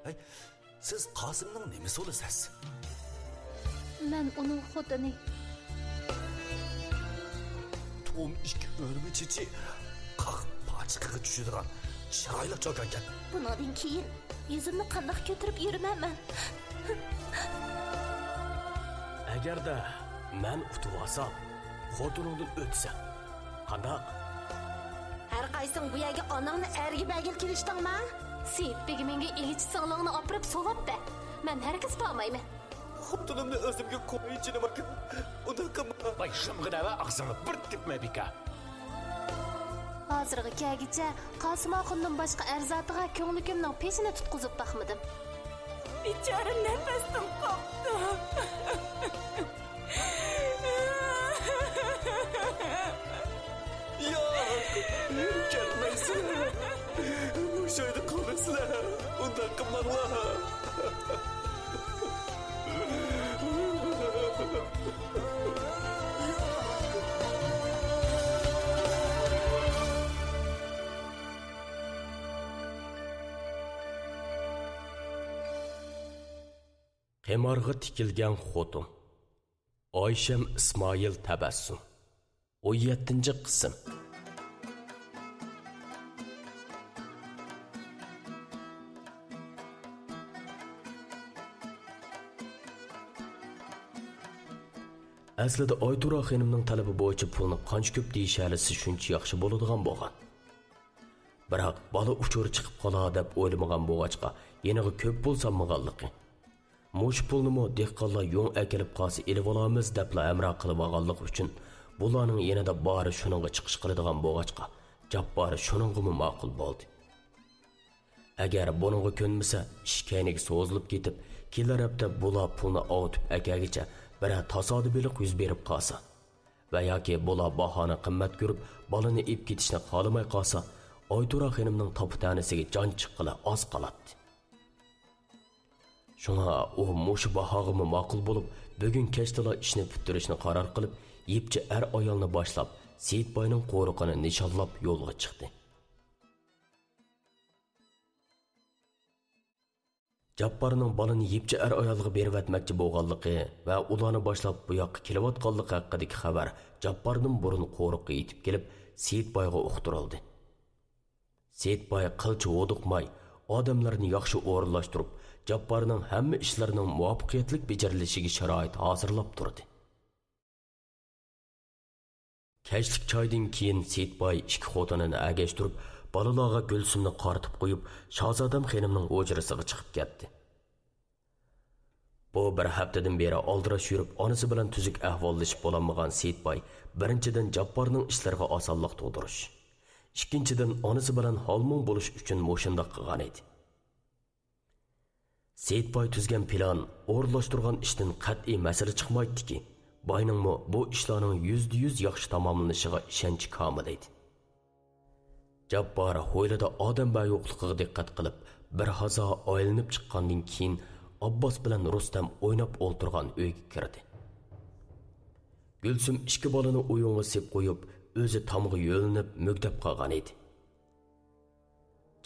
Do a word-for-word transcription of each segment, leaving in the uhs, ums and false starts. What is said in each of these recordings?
ئەي، سىز قاسىمنىڭ نېمىسى بولىسىز؟ مەن ئۇنىڭ خوتۇنى. تۇم ئىككى ئۆرمە چېچى قاق پاچىقىغا چۈشىدىغان چىرايلىق چوكانكەن. بۇنىڭدىن كېيىن يۈزۈمنى قانداق كۆتۈرۈپ يۈرىمەن مەن؟ ئەگەردە مەن ئۇتۇۋالسام، خوتۇنۇڭدىن ئۆتىسەن. قانداق؟ ھەر قايسىڭ بۇ يەرگە ئاناڭنى ئەرگە بەرگىلى كېلىشتىڭما؟ سېيىت بېگىمىڭگە ئىگىچى سىڭلىڭنى ئاپىرىپ سولاپ بەر. مەن ھەرگىز بارمايمەن. خوتۇنۇمنى ئۆزۈمگە قوي، جېنىم ئاكا. ئۇنداق قىلما. ۋاي، شۇمغىنە ۋە ئاغزىڭنى بىر تۈپمە، بىكار. ھازىرغا كەلگۈچە قاسىم ئاخۇننىڭ باشقا ئەر زاتىغا كۆڭلىكىمنىڭ پېشىنى تۇتقۇزۇپ باقمىدىم. بىچارە نەپەستىن قاپتۇ. ياق، كەتمەيسىلەر. مۇشۇ ئۆيدە قالىسىلەر. ئۇنداق قىلماڭلار. قىمارغا تىكىلگەن خوتۇن. ئايشەم ئىسمائىل تەبەسسۇم. ئون يەتتىنچى قىسىم. ئەسلىدە ئايتۇرا خېنىمنىڭ تەلىپى بويىچە پۇلنى قانچە كۆپ دېيىشەلىسە شۇنچە ياخشى بولىدىغان بولغان. بىراق بالا ئۇچۇرى چىقىپ قالا دەپ ئويلىمىغان بولغاچقا، يېنىغا كۆپ پۇل سالمىغانلىقى. مۇشۇ پۇلنىمۇ دېھقانلار يۇڭ ئەكېلىپ قالسا ئېلىۋالارمىز دەپلا ھەمراھ قىلىۋالغانلىقى ئۈچۈن، بۇلارنىڭ يېنىدا بارى شۇنىڭغا چىقىش قىلىدىغان بولغاچقا، جاپپار شۇنىڭغىمۇ ماقۇل بولدى. ئەگەر بۇنىڭغا كۆنمىسە، ئىش كەينىگە سوزۇلۇپ كېتىپ، كېلەر ھەپتە بۇلار پۇلنى ئاۋۇتۇپ ئەكەلگىچە بىرەر تاسادىپىيلىق يۈز بېرىپ قالسا، ۋە ياكى بۇلار باھانى قىممەت كۆرۈپ، بالىنى ئېلىپ كېتىشنى خالىماي قالسا، ئايتۇرا خېنىمنىڭ تاپا-تەنىسىگە جان چىققىلى ئاز قالاتتى. شۇڭا ئۇ مۇشۇ باھاغىمۇ ماقۇل بولۇپ، بۈگۈن كەچتىلا ئىشنى پۈتتۈرۈشنى قارار قىلىپ، يىپچى ئەر-ئايالنى باشلاپ، سېيىتباينىڭ قورۇقىنى نىشانلاپ يولغا چىقتى. جاپپارنىڭ بالىنى يىپچى ئەر-ئايالغا بېرىۋەتمەكچى بولغانلىقى ۋە ئۇلارنى باشلاپ بۇ ياققا كېلىۋاتقانلىقى ھەققىدىكى خەۋەر جاپپاردىن بۇرۇن قورۇققا يېتىپ كېلىپ، سېيىتبايغا ئۇقتۇرۇلدى. سېيىتباي قىلچە ھودۇقماي، ئادەملەرنى ياخشى ئورۇنلاشتۇرۇپ، جاپپارنىڭ ھەممە ئىشلىرىنىڭ مۇۋەپپەقىيەتلىك بېجىرىلىشىگە شارائىت ھازىرلاپ تۇردى. كەچلىك چايدىن كېيىن سېيىتباي ئىككى خوتۇنىنى ئەگەشتۈرۈپ، بالىلارغا گۈلسۈمنى قارىتىپ قويۇپ، شاھزادەم خېنىمنىڭ ھۇجرىسىغا چىقىپ كەتتى. بۇ بىر ھەپتىدىن بېرى ئالدىراش يۈرۈپ، ئانىسى بىلەن تۈزۈك ئەھۋاللىشىپ بولالمىغان سېيىتباي، بىرىنچىدىن، جاپپارنىڭ ئىشلىرىغا ئاسانلىق تۇغدۇرۇش، ئىككىنچىدىن، ئانىسى بىلەن ھالمۇڭ بولۇش ئۈچۈن مۇشۇنداق قىلغان ئىدى. سېيىتباي تۈزگەن پىلان، ئورۇنلاشتۇرغان ئىشتىن قەتئىي مەسىلە چىقمايتتىكى، باينىڭمۇ بۇ ئىشلارنىڭ يۈزدە يۈز ياخشى تاماملىنىشىغا ئىشەنچى كامىل ئىدى. جاپپار ھويلىدا ئادەم بار يوقلۇقىغا دىققەت قىلىپ، بىر ھازا ئايلىنىپ چىققاندىن كېيىن، ئابباس بىلەن رۇستەم ئويناپ ئولتۇرغان ئۆيگە كىردى. گۈلسۈم ئىككى بالىنى ئويۇنغا سېلىپ قويۇپ، ئۆزى تامغا يۆلىنىپ مۈگدەپ قالغان ئىدى.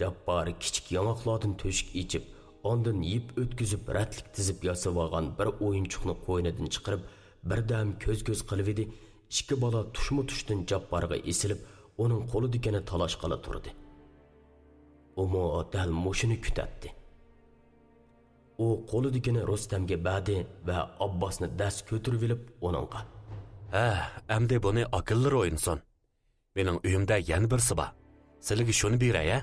جاپپار كىچىك ياڭاقلاردىن تۆشۈك ئېچىپ، ئاندىن يىپ ئۆتكۈزۈپ رەتلىك تىزىپ ياسىۋالغان بىر ئويۇنچۇقنى قوينىدىن چىقىرىپ، بىردەم كۆز-كۆز قىلىۋىدى، ئىككى بالا تۇشمۇ-تۇشتىن جاپپارغا ئېسىلىپ، ئۇنىڭ قولىدىكىنى تالاشقىلى تۇردى. ئۇمۇ دەل مۇشۇنى كۈتەتتى. ئۇ قولىدىكىنى رۇستەمگە بەردى ۋە ئابباسنى دەس كۆتۈرۈۋېلىپ ئۇنىڭغا، ھە، ئەمدى بۇنى ئاكىلىرى ئوينىسۇن. مېنىڭ ئۆيۈمدە يەنە بىرسى بار. سىلىگە شۇنى بېرەي، ھە؟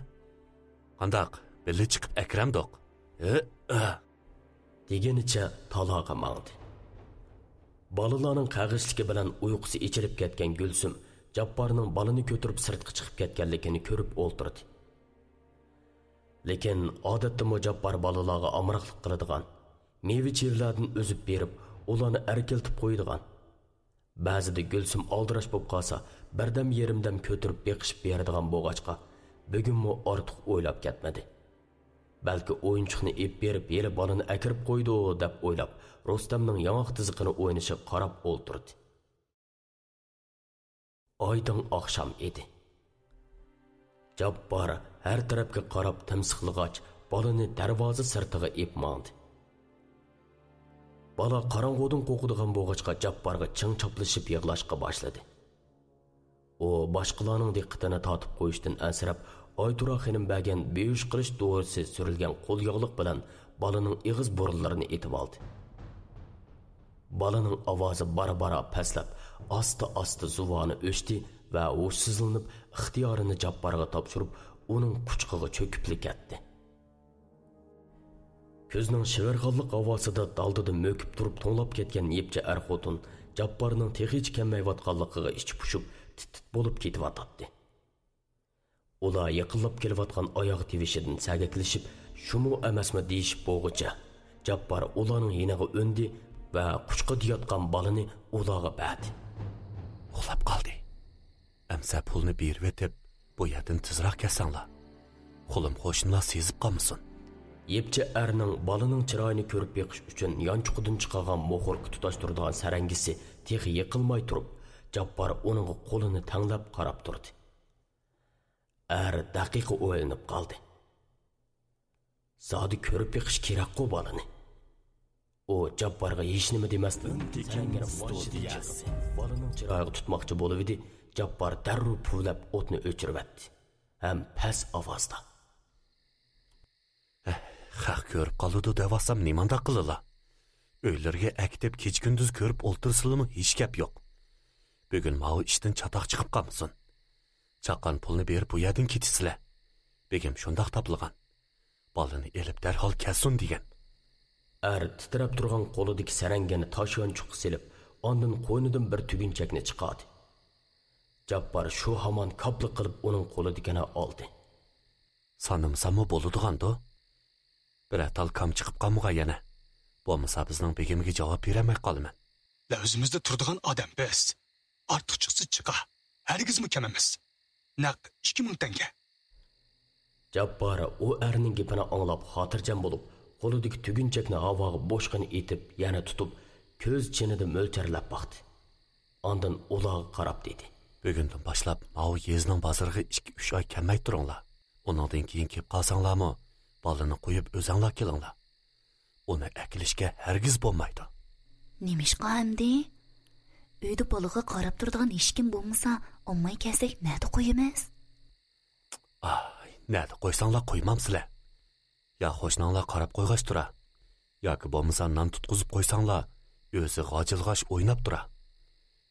قانداق، بىللە چىقىپ ئەكىرەمدۇق؟ ھە، ھە. دېگىنىچە تالاغا ماڭدى. بالىلارنىڭ قەغىشلىكى بىلەن ئۇيقۇسى ئېچىلىپ كەتكەن گۈلسۈم جاپپارنىڭ بالىنى كۆتۈرۈپ سىرتقا چىقىپ كەتكەنلىكىنى كۆرۈپ ئولتۇردى. لېكىن ئادەتتىمۇ جاپپار بالىلارغا ئامراقلىق قىلىدىغان، مېۋە-چېۋىلەردىن ئۈزۈپ بېرىپ، ئۇلارنى ئەركىلىتىپ قويىدىغان. بەزىدە گۈلسۈم ئالدىراش بولۇپ قالسا، بىردەم يېرىمدەم كۆتۈرۈپ بېقىشىپ بېرىدىغان بولغاچقا، بۈگۈنمۇ ئارتۇق ئويلاپ كەتمىدى. بەلكى ئويۇنچۇقنى ئېلىپ بېرىپ، ھېلى بالىنى ئەكىرىپ قويىدۇ، دەپ ئويلاپ، رۇستەمنىڭ ياڭاق تىزىقىنى ئوينىشىغا قاراپ ئولتۇردى. ئايدىڭ ئاخشام ئىدى. جاپپار ھەر تەرەپكە قاراپ تىمسىقلىغاچ، بالىنى دەرۋازا سىرتىغا ئېلىپ ماڭدى. بالا قاراڭغۇدىن قورقىدىغان بولغاچقا، جاپپارغا چىڭ چاپلىشىپ يىغلاشقا باشلىدى. ئۇ باشقىلارنىڭ دىققىتىنى تارتىپ قويۇشتىن ئەنسىرەپ، ئايتۇرا خېنىم بەرگەن بىھۇش قىلىش دورىسى سۈرۈلگەن قول ياغلىق بىلەن بالىنىڭ ئېغىز بۇرۇنلىرىنى ئېتىۋالدى. بالىنىڭ ئاۋازى بارا-بارا پەسلەپ، ئاستا-ئاستا زۇۋانى ئۆچتى ۋە ھوشسىزلىنىپ، ئىختىيارىنى جاپپارغا تاپشۇرۇپ، ئۇنىڭ قۇچىقىغا چۆكۈپلا كەتتى. كۈزنىڭ شىۋىرغانلىق ھاۋاسىدا دالدىدا مۆكۈپ تۇرۇپ توڭلاپ كەتكەن يىپچى ئەر-خوتۇن جاپپارنىڭ تېخىچە كەلمەيۋاتقانلىقىغا ئىچى پۇشۇپ، تىت-تىت بولۇپ كېتىۋاتاتتى. ئۇلار يېقىنلاپ كېلىۋاتقان ئاياغ تىۋىشىدىن سەگەكلىشىپ، شۇمۇ ئەمەسمۇ دېيىشىپ بولغۇچە، جاپپار ئۇلارنىڭ يېنىغا ئۈندى ۋە قۇچىقىدا ياتقان بالىنى ئۇلارغا بەردى. ئۇخلاپ قالدى. ئەمسە پۇلنى بېرىۋېتىپ، بۇ يەردىن تېزراق كەتسەڭلار. قولۇم قوشنىلار سېزىپ قالمىسۇن. يىپچى ئەرنىڭ بالىنىڭ چىرايىنى كۆرۈپ بېقىش ئۈچۈن يانچۇقىدىن چىقارغان موخوركا تۇتاشتۇرىدىغان سەرەڭگىسى تېخى يېقىلماي تۇرۇپ، جاپپار ئۇنىڭغا قولىنى تەڭلەپ قاراپ تۇردى. ئەر دەقىقە ئويلىنىپ قالدى. زادى كۆرۈپ بېقىش كېرەكقۇ بالىنى. ئۇ جاپپارغا ھېچنېمە دېمەستىن، سەرەڭگىنى ماشىنىدىن چىقىرىپ، بالىنىڭ چىرايىغا تۇتماقچى بولۇۋىدى، جاپپار دەررۇ پۈۋلەپ ئوتنى ئۆچۈرۈۋەتتى ھەم پەس ئاۋازدا: خەق كۆرۈپ قالىدۇ دەۋاتسام نېمانداق قىلىلا؟ ئۆيلىرىگە ئەكېتىپ كېچە-كۈندۈز كۆرۈپ ئولتۇرسىلىمۇ ھېچ گەپ يوق. بۈگۈن ماۋۇ ئىشتىن چاتاق چىقىپ قالمىسۇن. چاققان پۇلنى بېرىپ بۇ يەردىن كېتىسىلە. بېگىم شۇنداق تاپىلىغان. بالىنى ئېلىپ دەرھال كەتسۇن دېگەن. ئەر تىترەپ تۇرغان قولىدىكى سەرەڭگىنى تاش يانچۇققا سېلىپ، ئاندىن قوينىدىن بىر تۈگۈنچەكنى چىقاردى. جاپپار شۇ ھامان كاپلا قىلىپ ئۇنىڭ قولىدىكىنى ئالدى. سانىمىساممۇ بولىدىغاندۇ؟ بىرەر تال كام چىقىپ قالمىغاي يەنە. بولمىسا بىزنىڭ بېگىمگە جاۋاب بېرەلمەي قالىمەن. لەۋزىمىزدە تۇرىدىغان ئادەم بىز. ئارتۇق چىقسا چىقا. ھەرگىزمۇ كەم ئەمەس. نەق ئىككى مىڭ تەڭگە. جاپپار ئۇ ئەرنىڭ گېپىنى ئاڭلاپ خاتىرجەم بولۇپ، قولىدىكى تۈگۈنچەكنى ھاۋاغا بوشقىنە ئېتىپ، يەنە تۇتۇپ، كۆز چىنىدا مۆلچەرلەپ باقتى. ئاندىن ئۇلارغا قاراپ دېدى: بۈگۈندىن باشلاپ ماۋۇ يېزىنىڭ بازىرىغا ئىككى-ئۈچ ئاي كەلمەي تۇرۇڭلار. ئۇنىڭدىن كېيىن كېلىپ قالساڭلارمۇ، بالىنى قويۇپ ئۆزەڭلار كېلىڭلار. ئۇنى ئەكېلىشكە ھەرگىز بولمايدۇ. نېمىشقا ئەمدى؟ ئۆيدە بالىغا قاراپ تۇرىدىغان ھېچكىم بولمىسا، ئالماي كەلسەك نەدە قويىمىز؟ ئاي، نەدە قويساڭلار قويمامسىلەر؟ يا قوشناڭلار قاراپ قويغاچ تۇرا، ياكى بولمىسا نان تۇتقۇزۇپ قويساڭلار، ئۆزى غاجىلغاچ ئويناپ تۇرا.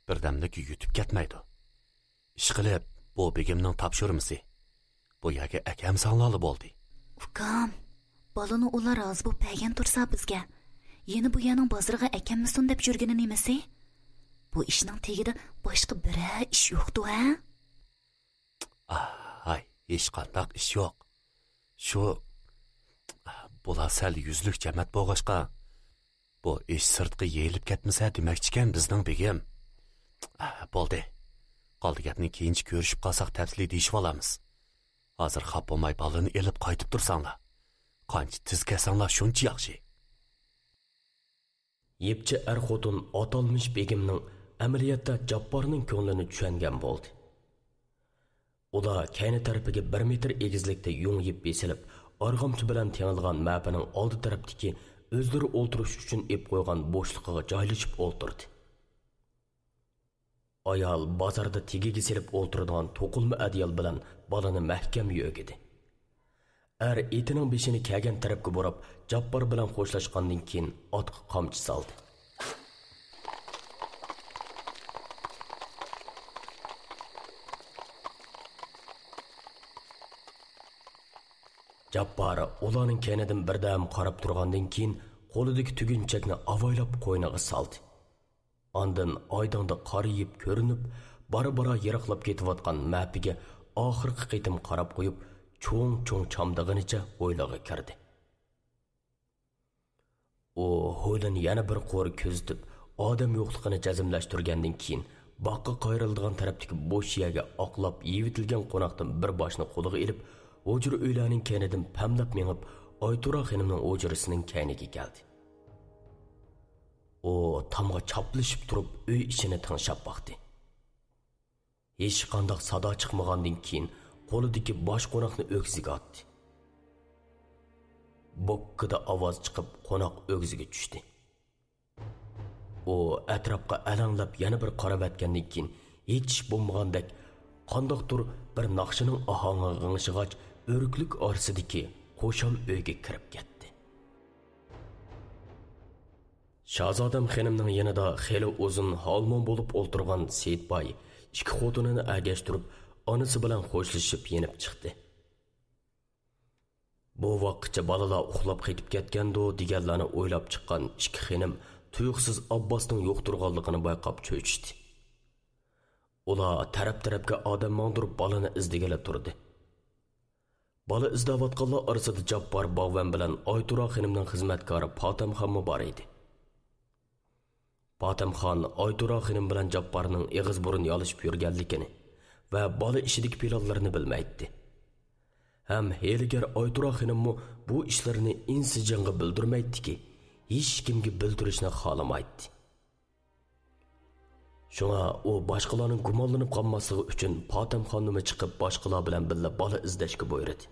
بىردەملىك يۈتۈپ كەتمەيدۇ. ئىشقىلىپ، بۇ بېگىمنىڭ تاپشۇرمىسى. بۇ يەرگە ئەكەمسەڭلارلا بولدى. ئۇكام، بالىنى ئۇلار رازى بولۇپ بەرگەن تۇرسا بىزگە، يەنە بۇ يەرنىڭ بازىرىغا ئەكەممىسۇن دەپ يۈرگىنى نېمىسى؟ بۇ ئىشنىڭ تېگىدە باشقا بىرەر ئىش يوقتۇ ھە؟ ئاھ، ھاي، ھېچقانداق ئىش يوق. شۇ، بۇلار سەل يۈزلۈك جەمەت بولغاچقا، بۇ ئىش سىرتقا يېيىلىپ كەتمىسە دېمەكچىكەن بىزنىڭ بېگىم. بولدى. قالدى گەپنى كېيىنچە كۆرۈشۈپ قالساق تەپسىلىي دېيىشىۋالارمىز. ھازىر خاپا بولماي بالىنى ئېلىپ قايتىپ تۇرساڭلار. قانچە تېز كەلسەڭلار شۇنچە ياخشى. يىپچى ئەر-خوتۇن ئاتالمىش بېگىمنىڭ ئەمەلىيەتتە جاپپارنىڭ كۆڭلىنى چۈشەنگەن بولدى. ئۇلار كەينى تەرىپىگە بىر مېتىر ئېگىزلىكتە يۇڭ يىپ بېسىلىپ، ئارغامچا بىلەن تېڭىلغان مەپىنىڭ ئالدى تەرەپتىكى ئۆزلىرى ئولتۇرۇش ئۈچۈن ئېلىپ قويغان بوشلۇقىغا جايلىشىپ ئولتۇردى. ئايال بازاردا تېگىگە سېلىپ ئولتۇرىدىغان توقۇلما ئەدىيال بىلەن بالىنى مەھكەم يۆگىدى. ئەر ئېتىنىڭ بېشىنى كەلگەن تەرەپكە بۇراپ، جاپپار بىلەن خوشلاشقاندىن كېيىن، ئاتقا قامچا سالدى. جاپپار ئۇلارنىڭ كەينىدىن بىردەم قاراپ تۇرغاندىن كېيىن، قولىدىكى تۈگۈنچەكنى ئاۋايلاپ قوينىغا سالدى. ئاندىن ئايدىڭدا قارىيىپ كۆرۈنۈپ، بارا-بارا يىراقلاپ كېتىۋاتقان مەپىگە ئاخىرقى قېتىم قاراپ قويۇپ، چوڭ-چوڭ چامدىغىنىچە ھويلىغا كىردى. ئۇ ھويلىنى يەنە بىر قۇر كۆزىتىپ، ئادەم يوقلۇقىنى جەزملەشتۈرگەندىن كېيىن، باغقا قايرىلىدىغان تەرەپتىكى بوش يەرگە ئاقلاپ يېيىۋېتىلگەن قوناقتىن بىر باشنى قولىغا ئېلىپ، ھۇجرا ئۆيلەرنىڭ كەينىدىن پەملەپ مېڭىپ، ئايتۇرا خېنىمنىڭ ھۇجرىسىنىڭ كەينىگە كەلدى. ئۇ تامغا چاپلىشىپ تۇرۇپ، ئۆي ئىچىنى تىڭشاپ باقتى. ھېچقانداق سادا چىقمىغاندىن كېيىن، قولىدىكى باش قوناقنى ئۆگزىگە ئاتتى. بوككىدە ئاۋاز چىقىپ، قوناق ئۆگزىگە چۈشتى. ئۇ ئەتراپقا ئەلەڭلەپ يەنە بىر قاراۋەتكەندىن كېيىن، ھېچ ئىش بولمىغاندەك، قانداقتۇر بىر ناخشىنىڭ ئاھاڭىغا غىڭشىغاچ، ئۆرۈكلۈك ئارىسىدىكى قوشام ئۆيگە كىرىپ كەتتى. شاھزادەم خېنىمنىڭ يېنىدا خېلى ئۇزۇن ھالمۇڭ بولۇپ ئولتۇرغان سېيىتباي ئىككى خوتۇنىنى ئەگەشتۈرۈپ، ئانىسى بىلەن خوشلىشىپ يېنىپ چىقتى. بۇ ۋاقىتقىچە بالىلار ئۇخلاپ قېتىپ كەتكەندۇ دېگەنلەرنى ئويلاپ چىققان ئىككى خېنىم تۇيۇقسىز ئابباسنىڭ يوق تۇرغانلىقىنى بايقاپ چۆچۈشتى. ئۇلار تەرەپ-تەرەپكە ئادەم ماڭدۇرۇپ بالىنى ئىزدىگىلى تۇردى. بالا ئىزدەۋاتقانلار ئارىسىدا جاپپار باغۋەن بىلەن ئايتۇرا خېنىمنىڭ خىزمەتكارى پاتەمخانمۇ بار ئىدى. پاتەمخان ئايتۇرا خېنىم بىلەن جاپپارنىڭ ئېغىز بۇرۇن يالىشىپ يۈرگەنلىكىنى ۋە بالا ئىشىدىكى پىلانلىرىنى بىلمەيتتى. ھەم ھىيلىگەر ئايتۇرا خېنىممۇ بۇ ئىشلىرىنى ئىنسىجانغا بىلدۈرمەيتتىكى، ھېچكىمگە بىلدۈرۈشنى خالىمايتتى. شۇڭا ئۇ باشقىلارنىڭ گۇمانلىنىپ قالماسلىقى ئۈچۈن پاتەمخاننىمۇ چىقىپ باشقىلار بىلەن بىللە بالا ئىزدەشكە بۇيرۇدى.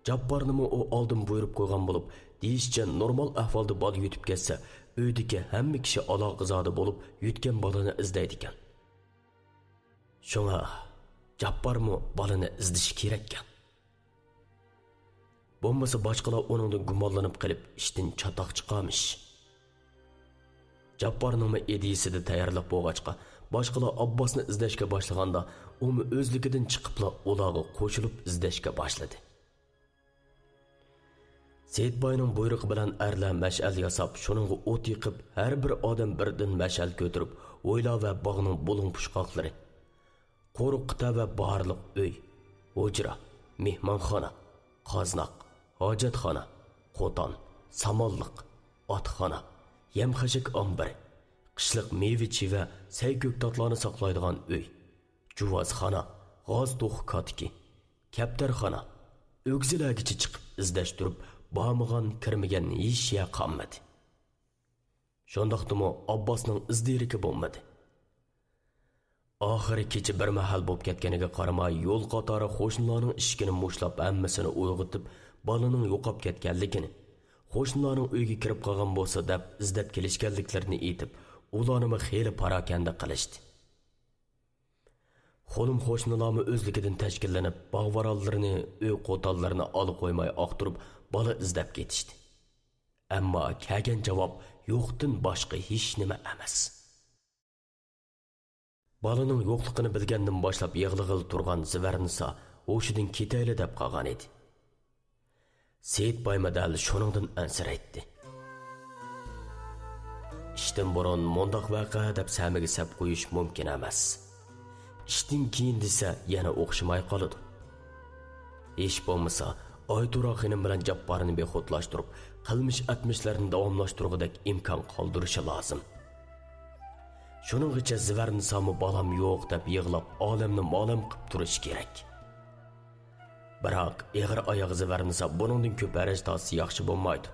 جاپپارنىمۇ ئۇ ئالدىن بۇيرۇپ قويغان بولۇپ، دېيىشىچە نورمال ئەھۋالدا بالا يېتىپ كەتسە، ئۆيدىكى ھەممە كىشى ئالاقىزادە بولۇپ يۆتكەن بالىنى ئىزدەيدىكەن. شۇڭا جاپپارمۇ بالىنى ئىزدىشى كېرەككەن. بولمىسا باشقىلار ئۇنىڭدىن گۇمانلىنىپ قېلىپ ئىشتىن چاتاق چىقارمىش. جاپپارنىڭمۇ ئىدىيىسىدە تەييارلىق بولغاچقا، باشقىلار ئابباسنى ئىزدەشكە باشلىغاندا، ئۇمۇ ئۆزلۈكىدىن چىقىپلا ئۇلارغا قوشۇلۇپ ئىزدەشكە باشلىدى. سېيىتباينىڭ بۇيرۇقى بىلەن ئەرلەر مەشئەل ياساپ، شۇنىڭغا ئوت يېقىپ، ھەر بىر ئادەم بىردىن مەشئەل كۆتۈرۈپ، ھويلا ۋە باغنىڭ بۇلۇڭ پۇچقاقلىرى، قورۇققا تەۋە باھارلىق ئۆي، ھۇجرا، مېھمانخانا، قازناق، ھاجەتخانا، قوتان، سامانلىق، ئاتخانا، يەم-خەشەك ئامبىرى، قىشلىق مېۋە-چىۋە، سەي-كۆكتاتلارنى ساقلايدىغان ئۆي، جۇۋازخانا، غاز توخۇ كاتىكى، كەپتەرخانا، ئۆگزىلەرگىچە چىقىپ ئىزدەشتۈرۈپ، بارمىغان، كىرمىگەن ھېچ يەر قالمىدى. شۇنداقتىمۇ ئابباسنىڭ ئىز-دېرىكى بولمىدى. ئاخىرى كېچە بىر مەھەل بولۇپ كەتكىنىگە قارىماي، يول قاتارى قوشنىلارنىڭ ئىشىكىنى مۇشتلاپ، ھەممىسىنى ئويغىتىپ، بالىنىڭ يوقاپ كەتكەنلىكىنى، قوشنىلارنىڭ ئۆيگە كىرىپ قالغان بولسا دەپ ئىزدەپ كېلىشكەنلىكلىرىنى ئېيتىپ، ئۇلارنىمۇ خېلى پاراكەندە قىلىشتى. خولۇم قوشنىلارمۇ ئۆزلۈكىدىن تەشكىللىنىپ، باغ-ۋارانلىرىنى، ئۆي-قوتانلىرىنى ئالا قويماي ئاختۇرۇپ، بالا ئىزدەپ كېتىشتى. ئەمما كەلگەن جاۋاب يوقتىن باشقا ھېچنېمە ئەمەس. بالىنىڭ يوقلۇقىنى بىلگەندىن باشلاپ يىغلىغىلى تۇرغان زىۋەرنىسا ھوشىدىن كېتەيلى دەپ قالغان ئىدى. سېيىتبايمۇ دەل شۇنىڭدىن ئەنسىرەيتتى. ئىشتىن بۇرۇن مۇنداق ۋەقە دەپ سەمىگە سەپ قويۇش مۇمكىن ئەمەس. ئىشتىن كېيىن دېسە يەنە ئوخشىماي قالىدۇ. ھېچ بولمىسا ئايتۇرا خېنىم بىلەن جاپپارنى بىخۇدلاشتۇرۇپ، قىلمىش ئەتمىشلەرنى داۋاملاشتۇرغۇدەك ئىمكان قالدۇرۇشى لازىم. شۇنىڭغىچە زىۋەرنىسامۇ بالام يوق دەپ يىغلاپ، ئالەمنى مالەم قىپ تۇرۇشى كېرەك. بىراق ئېغىر ئاياغ زىۋەرنىسا بۇنىڭدىن كۆپ ھەرەج تارتسا ياخشى بولمايدۇ.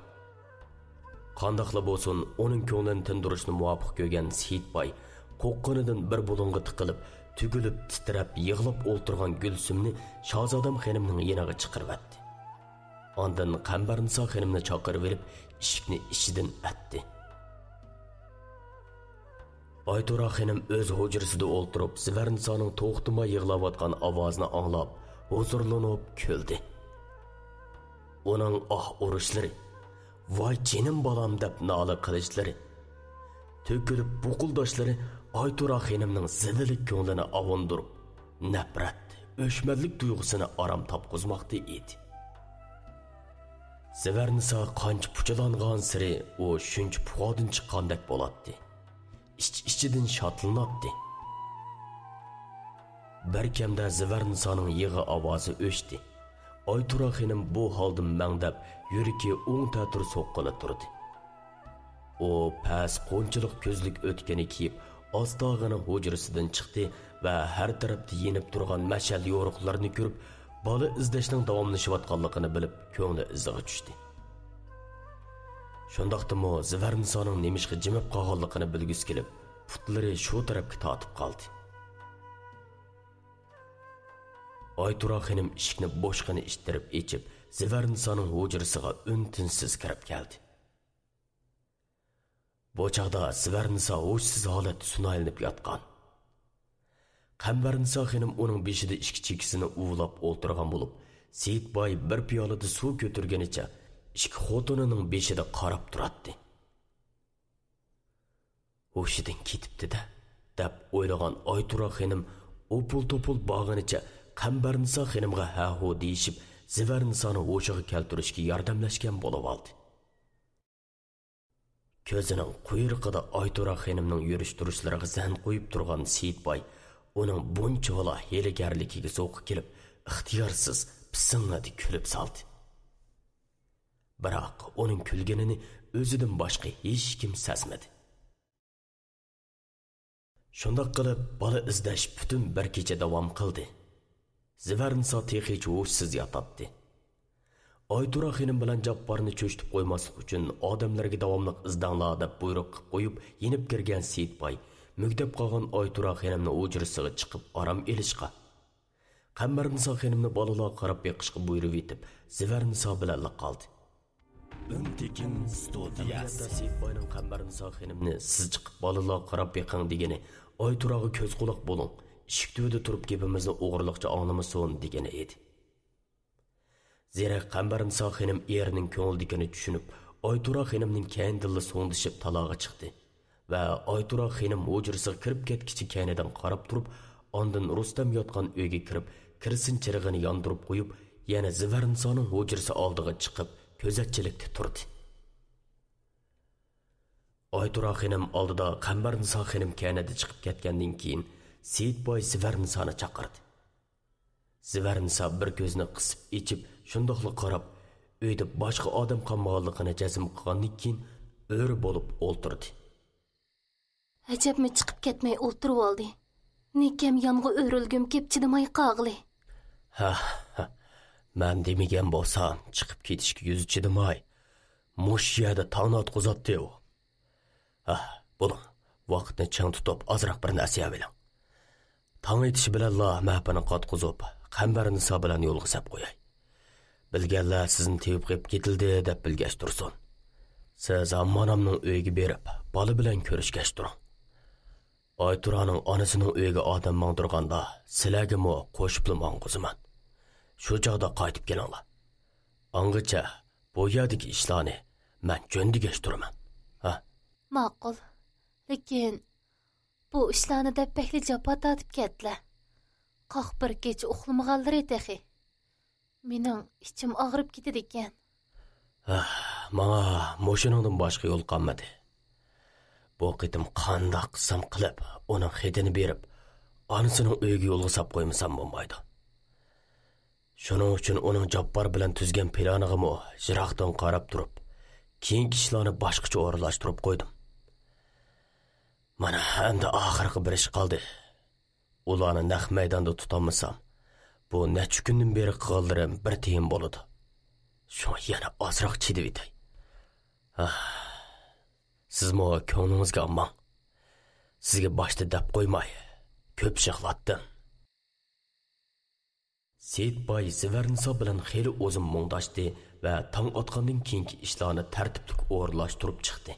قانداقلا بولسۇن، ئۇنىڭ كۆڭلىنى تىندۇرۇشنى مۇۋاپىق كۆرگەن سېيىتباي قورققىنىدىن بىر بۇلۇڭغا تىقىلىپ، تۈگۈلۈپ، تىترەپ، يىغلاپ ئولتۇرغان گۈلسۈمنى شاھزادەم خېنىمنىڭ يېنىغا چىقىرىۋەتتى. ئاندىن قەمبەرنىسا خېنىمنى چاقىرىۋېلىپ، ئىشىكنى ئىچىدىن ئەتتى. ئايتۇرا خېنىم ئۆز ھۇجرىسىدا ئولتۇرۇپ، زىۋەرنىسانىڭ توختىماي يىغلاۋاتقان ئاۋازىنى ئاڭلاپ، ھۇزۇرلىنىپ كۈلدى. ئۇنىڭ ئاھ ئۇرۇشلىرى، «ۋاي جېنىم بالام» دەپ نالە قىلىشلىرى، تۆكۈلۈپ بۇقۇلداشلىرى ئايتۇرا خېنىمنىڭ زىللىلىك كۆڭلىنى ئاۋۇندۇرۇپ، نەپرەت، ئۆچمەنلىك تۇيغۇسىنى ئارام تاپقۇزماقتا ئىدى. زىۋەرنىسا قانچە پۇچىلانغانسېرى ئۇ شۇنچە پۇخادىن چىققاندەك بولاتتى. ئىچ-ئىچىدىن شادلىناتتى. بىر كەمدە زىۋەرنىسانىڭ يىغا ئاۋازى ئۆچتى. ئايتۇرا خېنىم بۇ ھالدىن مەڭدەپ، يۈرىكى ئوڭ تەتۈر سوققىلى تۇردى. ئۇ پەس قونچىلىق كۆزلۈك ئۆتۈكىنى كىيىپ، ئاستاغىنا ھۇجرىسىدىن چىقتى ۋە ھەر تەرەپتە يېنىپ تۇرغان مەشئەل يورۇقلىرىنى كۆرۈپ، بالا ئىزدەشنىڭ داۋاملىشىۋاتقانلىقىنى بىلىپ، كۆڭلى ئىزىغا چۈشتى. شۇنداقتىمۇ زىۋەرنىسانىڭ نېمىشقا جىمىپ قالغانلىقىنى بىلگۈسى كېلىپ، پۇتلىرى شۇ تەرەپكە تارتىپ قالدى. ئايتۇرا خېنىم ئىشىكنى بوشقىنا ئىتتىرىپ ئېچىپ، زىۋەرنىسانىڭ ھۇجرىسىغا ئۈن-تىنسىز كىرىپ كەلدى. بۇ چاغدا زىۋەرنىسا ھوشسىز ھالەتتە سۇنايلىنىپ ياتقان. قەمبەرنىسا خېنىم ئۇنىڭ بېشىدا ئىككى چېكىسىنى ئۇۋىلاپ ئولتۇرغان بولۇپ، سېيىت باي بىر پىيالىدە سۇ كۆتۈرگىنىچە ئىككى خوتۇنىنىڭ بېشىدا قاراپ تۇراتتى. «ھوشىدىن كېتىپتۇ-دە» دەپ ئويلىغان ئايتۇرا خېنىم ئوپۇل-توپۇل بارغىنىچە قەمبەرنىسا خېنىمغا ھە-ھۇ دېيىشىپ، زىۋەرنىسانى ھوشىغا كەلتۈرۈشكە ياردەملەشكەن بولۇۋالدى. كۆزىنىڭ قۇيرۇقىدا ئايتۇرا خېنىمنىڭ يۈرۈش-تۇرۇشلىرىغا زەھىن قويۇپ تۇرغان سېيىت باي ئۇنىڭ بۇنچىۋالا ھىيلىگەرلىكىگە زوقى كېلىپ، ئىختىيارسىز پىسىڭڭىدە كۈلۈپ سالدى. بىراق ئۇنىڭ كۈلگىنىنى ئۆزىدىن باشقا ھېچكىم سەزمىدى. شۇنداق قىلىپ، بالا ئىزدەش پۈتۈن بىر كېچە داۋام قىلدى. زىۋەرنىسا تېخىچە ھوشسىز ياتاتتى. ئايتۇرا خېنىم بىلەن جاپپارنى چۆچۈتۈپ قويماسلىق ئۈچۈن، ئادەملەرگە داۋاملىق «ئىزدەڭلار» دەپ بۇيرۇق قىلىپ قويۇپ، يېنىپ كىرگەن سېيىت باي مۈگدەپ قالغان ئايتۇرا خېنىمنى ھۇجرىسىغا چىقىپ ئارام ئېلىشقا، قەمبەرنىسا خېنىمنى بالىلارغا قاراپ بېقىشقا بۇيرۇۋېتىپ، زىۋەرنىسا بىلەنلا قالدى. ئۈنتېكىن ستۇدىيەسى. ئەمەلىيەتتە سېيىت باينىڭ قەمبەرنىسا خېنىمنى «سىز چىقىپ بالىلارغا قاراپ بېقىڭ» دېگىنى، «ئايتۇراغا كۆز قۇلاق بولۇڭ، ئىشىك تۈۋىدە تۇرۇپ گېپىمىزنى ئوغرىلىقچە ئاڭلىمىسۇن» دېگىنى ئىدى. زېرەك قەمبەرنىسا خېنىم ئېرىنىڭ كۆڭلىدىكىنى چۈشىنىپ، ئايتۇرا خېنىمنىڭ كەينىدىنلا سوڭدىشىپ تالاغا چىقتى. ۋە ئايتۇرا خېنىم ھۇجرىسىغا كىرىپ كەتكىچە كەينىدىن قاراپ تۇرۇپ، ئاندىن رۇستەم ياتقان ئۆيگە كىرىپ، كىرسىن چىرىغىنى ياندۇرۇپ قويۇپ، يەنە زىۋەرنىسانىڭ ھۇجرىسى ئالدىغا چىقىپ، كۆزەتچىلىكتە تۇردى. ئايتۇرا خېنىم ئالدىدا، قەمبەرنىسا خېنىم كەينىدە چىقىپ كەتكەندىن كېيىن، سېيىت باي زىۋەرنىسانى چاقىردى. زىۋەرنىسا بىر كۆزىنى قىسىپ ئېچىپ، شۇنداقلا قاراپ، ئۆيدە باشقا ئادەم قالمىغانلىقىنى جەزم قىلغاندىن كېيىن، ئۆرە بولۇپ ئولتۇردى. ئەجەبمۇ چىقىپ كەتمەي ئولتۇرۇۋالدى. نېكەم يانغا ئۆرۈلگۈم كېلىپ چىدىماي قالغىلى. ھە، ھە، مەن دېمىگەن بولسام، چىقىپ كېتىشكە يۈزى چىدىماي، مۇشۇ يەردە تاڭنى ئاتقۇزاتتى ئۇ. ھە، بولۇڭ، ۋاقىتنى چىڭ تۇتۇپ، ئازراق بىر نەرسە يەۋېلىڭ. تاڭ ئېتىشى بىلەنلا مەپىنى قاتقۇزۇپ، قەمبەرنىسا بىلەن يولغا سەپ قوياي. بىلگەنلەر سىزنى تېۋىپ قېلىپ كېتىلدى دەپ بىلگەچ تۇرسۇن. سىز ھاممانامنىڭ ئۆيىگە بېرىپ، بالا بىلەن كۆرۈشكەچ تۇرۇڭ. ئايتۇرانىڭ ئانىسىنىڭ ئۆيىگە ئادەم ماڭدۇرغاندا، سىلەرگىمۇ قوشۇپلا ماڭغۇزىمەن. شۇ چاغدا قايتىپ كېلىڭلار. ئاڭغىچە بۇ يەردىكى ئىشلارنى مەن جۆندىگەچ تۇرىمەن. ھە؟ ماقۇل. لېكىن بۇ ئىشلارنى دەپ بەكلا جاپا تارتىپ كەتتىلە. قاق بىر كېچە ئۇخلىمىغانلىرى تېخى. مېنىڭ ئىچىم ئاغرىپ كېتىدىكەن. ھە، ماڭا مۇشۇنىڭدىن باشقا يول قالمىدى. بۇ قېتىم قانداق قىلسام قىلىپ، ئۇنىڭ خېتىنى بېرىپ، ئانىسىنىڭ ئۆيىگە يولغا ساپ قويمىسام بولمايدۇ. شۇنىڭ ئۈچۈن ئۇنىڭ جاپپار بىلەن تۈزگەن پىلانىغىمۇ يىراقتىن قاراپ تۇرۇپ، كېيىنكى ئىشلارنى باشقىچە ئورۇنلاشتۇرۇپ قويدۇم. مانا، ئەمدى ئاخىرقى بىر ئىش قالدى. ئۇلارنى نەق مەيداندا تۇتالمىسام، بۇ نەچچە كۈندىن بېرى قىلغانلىرىم بىر تىيىن بولىدۇ. شۇڭا يەنە ئازراق چىدىۋېتەي. ئاھ، سىزمۇ كۆڭلىڭىزگە ئالماڭ. سىزگە باشتا دەپ قويماي، كۆپ يىغلاتتىم. سېيىت باي زىۋەرنىسا بىلەن خېلى ئۇزۇن مۇڭداشتى ۋە تاڭ ئاتقاندىن كېيىنكى ئىشلارنى تەرتىپلىك ئورۇنلاشتۇرۇپ چىقتى.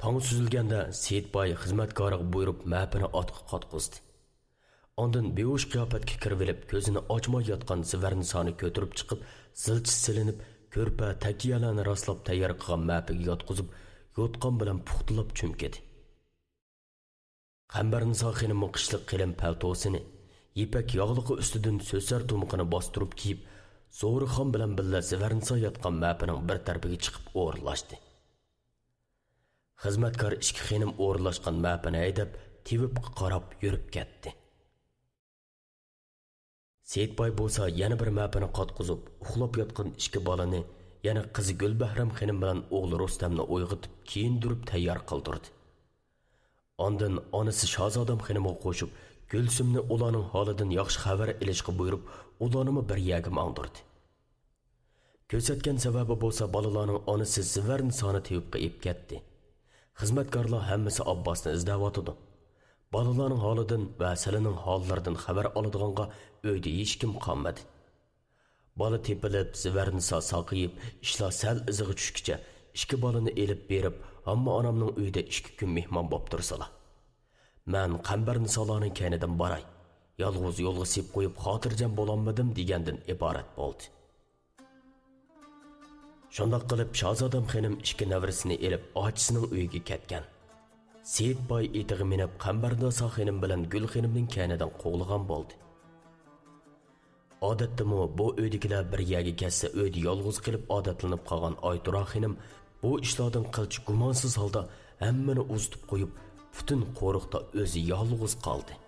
تاڭ سۈزۈلگەندە سېيىت باي خىزمەتكارىغا بۇيرۇپ، مەپىنى ئاتقا قاتقۇزدى. ئاندىن بىھوش قىياپەتكە كىرىۋېلىپ، كۆزىنى ئاچماي ياتقان زىۋەرنىسانى كۆتۈرۈپ چىقىپ، زىلچە سېلىنىپ، كۆرپە، تەكىيەلەرنى راسلاپ تەييار قىلغان مەپىگە ياتقۇزۇپ، يوتقان بىلەن پۇختىلاپ چۈمكىدى. قەمبەرنىسا خېنىممۇ قىشلىق قېلىن پەلتوسىنى، يىپەك ياغلىقى ئۈستىدىن سۆسەر تۇمىقىنى باستۇرۇپ كىيىپ، زورىخان بىلەن بىللە زىۋەرنىسا ياتقان مەپىنىڭ بىر تەرىپىگە چىقىپ ئورۇنلاشتى. خىزمەتكار ئىككى خېنىم ئورۇنلاشقان مەپىنى ھەيدەپ، تېۋىپقا قاراپ يۈرۈپ كەتتى. سېيىت باي بولسا يەنە بىر مەپىنى قاتقۇزۇپ، ئۇخلاپ ياتقان ئىككى بالىنى، يەنى قىزى گۈلبەھرەم خېنىم بىلەن ئوغلى رۇستەمنى ئويغىتىپ، كىيىندۈرۈپ تەييار قىلدۇردى. ئاندىن ئانىسى شازادەم خېنىمغا قوشۇپ، گۈلسۈمنى ئۇلارنىڭ ھالىدىن ياخشى خەۋەر ئېلىشقا بۇيرۇپ، ئۇلارنىمۇ بىر يەرگە ماڭدۇردى. كۆرسەتكەن سەۋەبى بولسا بالىلارنىڭ ئانىسى زىۋەرنىسانى تېۋىپقا ئېلىپ كەتتى. خىزمەتكارلار ھەممىسى ئابباسنى ئىزدەۋاتىدۇ. بالىلارنىڭ ھالىدىن ۋە سىلىنىڭ ھاللىرىدىن خەۋەر ئالىدىغانغا ئۆيدە ھېچكىم قالمىدى. بالا تېپىلىپ، زىۋەرنىسا ساقىيىپ، ئىشلار سەل ئىزىغا چۈشكىچە، ئىككى بالىنى ئېلىپ بېرىپ، ھامما ئانامنىڭ ئۆيىدە ئىككى كۈن مېھمان بوپ تۇرسىلا. مەن قەمبەرنىسالارنىڭ كەينىدىن باراي، يالغۇز يولغا سېلىپ قويۇپ خاتىرجەم بولالمىدىم دېگەندىن ئىبارەت بولدى. شۇنداق قىلىپ، شاھزادەم خېنىم ئىككى نەۋرىسىنى ئېلىپ، ئاچىسىنىڭ ئۆيىگە كەتكەن. سېيىت باي ئېتىغا مىنىپ، قەمبەرنىسا خېنىم بىلەن گۈل خېنىمنىڭ كەينىدىن قوغلىغان بولدى. ئادەتتىمۇ بۇ ئۆيدىكىلەر بىر يەرگە كەتسە، ئۆيدە يالغۇز قېلىپ ئادەتلىنىپ قالغان ئايتۇرا خېنىم بۇ ئىشلاردىن قىلچە گۇمانسىز ھالدا ھەممىنى ئۇزىتىپ قويۇپ، پۈتۈن قورۇقتا ئۆزى يالغۇز قالدى.